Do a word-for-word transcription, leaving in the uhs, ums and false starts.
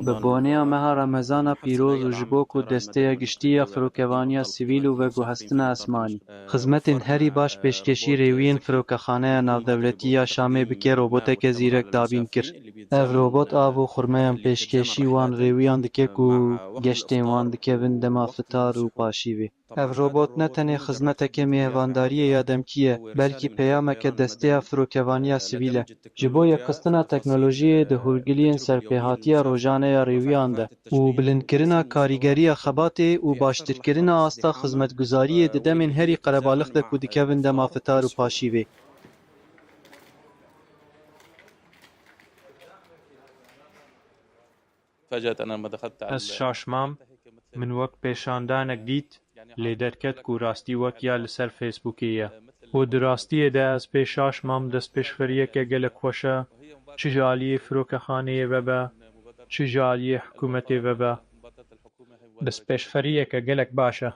Bi boneya meha Remezana pîroz û ji bo ku desteya giştî ya firokevaniya sivîl û veguhestina esmanî, xizmetên herî baş pêşkêşî rêwiyên firokexaneya navdewletî ya Şamê bike, roboteke zîrek dabîn kir. Ev robot av û xurmeyan pêşkêşî wan rêwiyan dike ku geştên wan dikevin dema fitar û paşîvê. Ev robot ne tenê xizmeteke mêvandariyê ya demkî ye, belkî peyameke desteya firokevaniya sivîl e. Ji bo yekxistina teknolojiyê di hûrgiliyên serpêhatiya rojane ya rêwiyan de û bilindkirina karîgeriya xebatê û baştirkirina asta xizmetguzariyê di demên herî qerebalix de ku dikevin dema fitar û paşîvê. Ez şaş mam. Min wek pêşandanek dît, lê derket ku rastî wek ya li ser Facebookê ye. Û di rastiyê de ez pê şaş mam, destpêşxeriyeke gelek xweş e, çi ji aliyê firokexaneyê ve be, çi ji aliyê hikûmetê ve be. Destpêşxeriyeke gelek baş e.